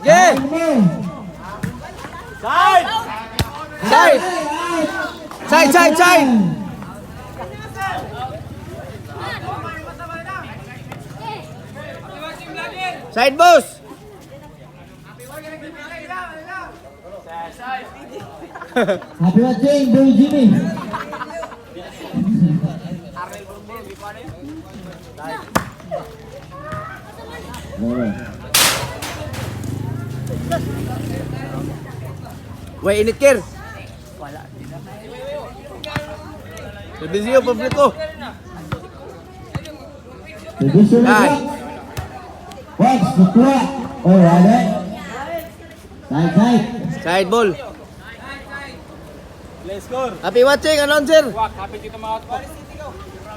Yeah! Mo. Side! Side! Side, side, side! Side, boss! Happy watching, Boy Jimmy. Way init, Ker. Wala. Servisyo, publiko. Servisyo na Ay. Wax. Wax, kukuha. Oh, wala. Side, side. Side ball. Let's score. Happy watching, announcer. Wak, happy dito mga output.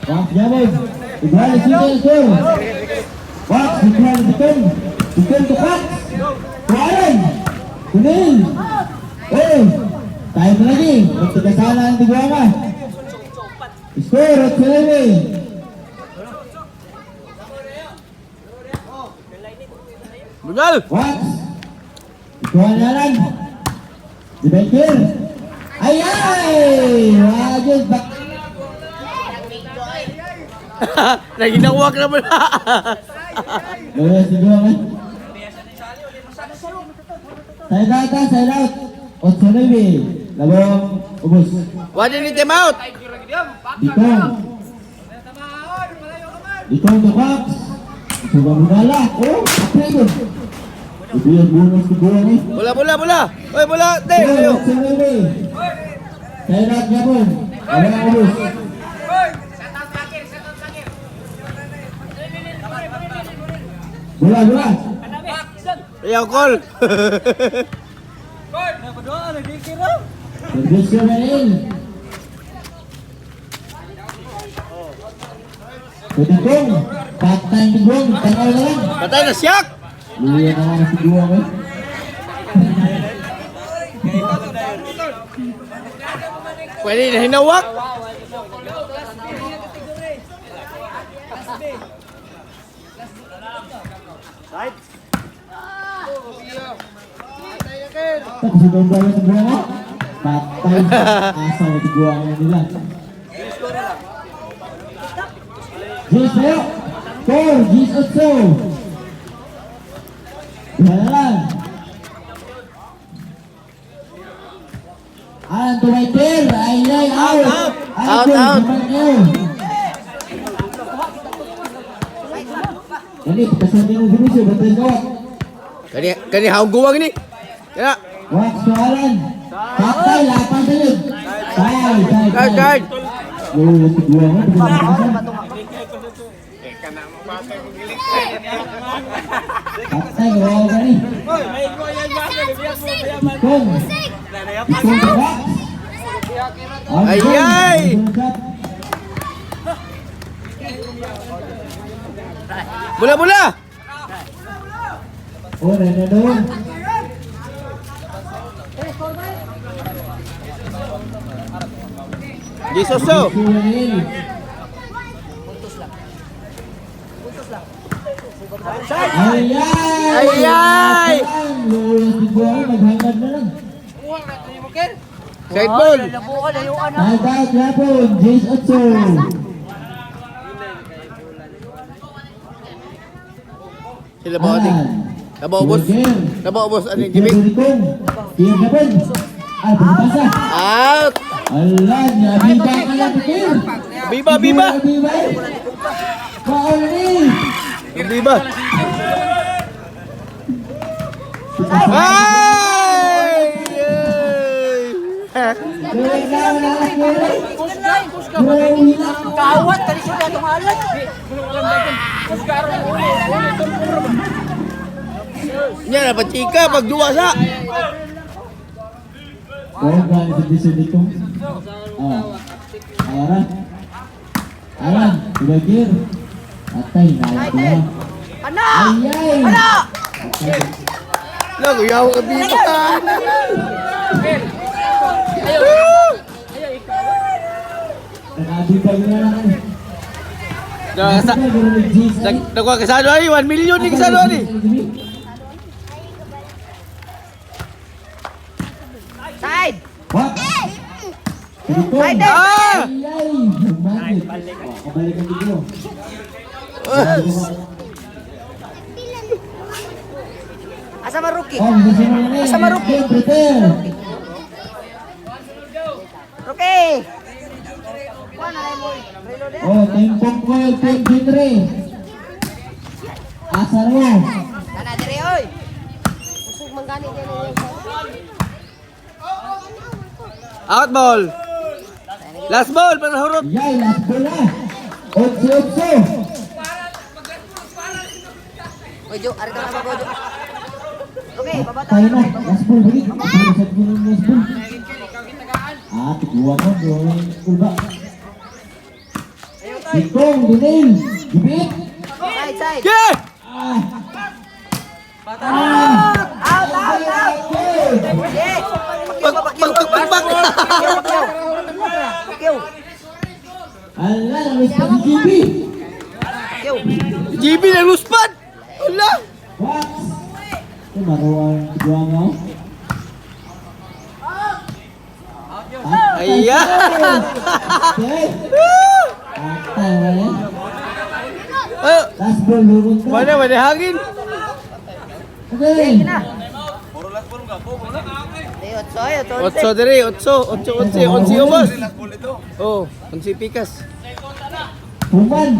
Wax, Yabon. Igual, single score. Wax, igual, Bitong. Bitong to Wax. Kuhanan. Kunil. Oh, tayo pa lagi. Magtigasala ang Tiguama. Score, 8-9. Bunal! Wax. Ikuha na lang. Di Baker. Ay, ay! Wajud. Bak Naginawak na pala. Lawyer si Guam eh. Side out ah, side out. 8-9. Labong ubos. Wala ni time out. Dikong. Dikong to Wax. Suba Bunala. Oh, apre yun. Ito yung bonus ni Guam eh. Bola, bola, bola. Oy, bola. De, tayo. 8-9. Side out Gabon. Labong ubos. Bola, bola. Ayaw, call. Servisyo na rin. Pwede kong. Back time ni Guam. Tanaw na lang. Patay na siyak. Luya na nga si Guam eh. Pwede na hinawak. Tapos ito ang bola sa Guam eh. Patay. Asa na si Guam na nila. Gis tayo. Four. Gis otso. Duha na lang. Alan to right there. Ay, ay, out. Out, out. Out, out. Dali, pagkasabi ng Vinicius, batay ka. Kani, kani haong guwang ni. Kaya, Wax to Alan. Patay, lapan sa yun. Side, side, guard, guard. Lolo, si Guam, eh, pagkasabi. Patay, kawawa ka ni. Kong. Kong to Wax. Out, Ay, Kong. ay! Bola, bola. Oh, na doon. Gisoso. Ay, ay! Ay, ay! Lolo, si Guam, maghangad na lang. Side ball. Side out, Yapon, Jace Otso. Sila ba ating? Nabaubos. Nabaubos. Ano yung gimmick? Kier Yapon. Ay, pumasa. Out. Ala, nabiba ka lang, Kier. Biba, biba. Biba. Paul ni. Biba. Ay! Yay! Kawat, kalisod na itong alat. Nya na pachika pag duwa sa. Oh, galing sa diso dito. Ah. Ara. Aran, diba Kier? Atay, nalap na. Ana! Ay, ay! Ana! Lago yaw ka biba. Nakabibag na lang. Na sa nagkuha ka sa ano ay 1 million ni sa ano ni. Silikon. Side, eh. Ah! Ayay! Humagit. Oh, kabalik ang video. Asa man rookie? Oh, gusto mo na. Asa man rookie? Prepare. Rookie! Kuha na lang mo. Reload eh. Oh, tempong ko yung Team Henry. Asaro. Sana diri oy. Out ball. Last ball para hurot. Yay, last ball na. 8-8. Oy, Jo, ari ka na ba, Jo? Okay, babata Tayo na. na. Last ball, balik. Last ball, last ball. Ah, tiguan mo. Gawin ba? Itong, Dinil. Gibit. Side, side. Yeah! Ah. Out, out, out. Okay. Yeah. Pag pag pag pag pag. Pakyaw, pakyaw. Pakyaw. Ala, namiss pa si GB. Pakyaw. GB na luspad. Wala. Wax. Ito, maruang tiguan mo. Ayan. Okay. Atay, wala. Ah, Last ball, lurot ka. wala wala hangin. Okay. Na. Ay, otso, ay, otso, Otso dere, otso, otso, otso, onsi ubos. Oh, onsi pikas. Human.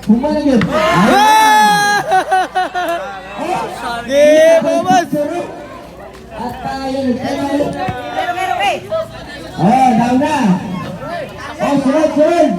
Human na yun. Ah! Game ubos. At tayo, nagtayo. Pero, pero, okay. Oh, down na. Oh, sunod, sunod.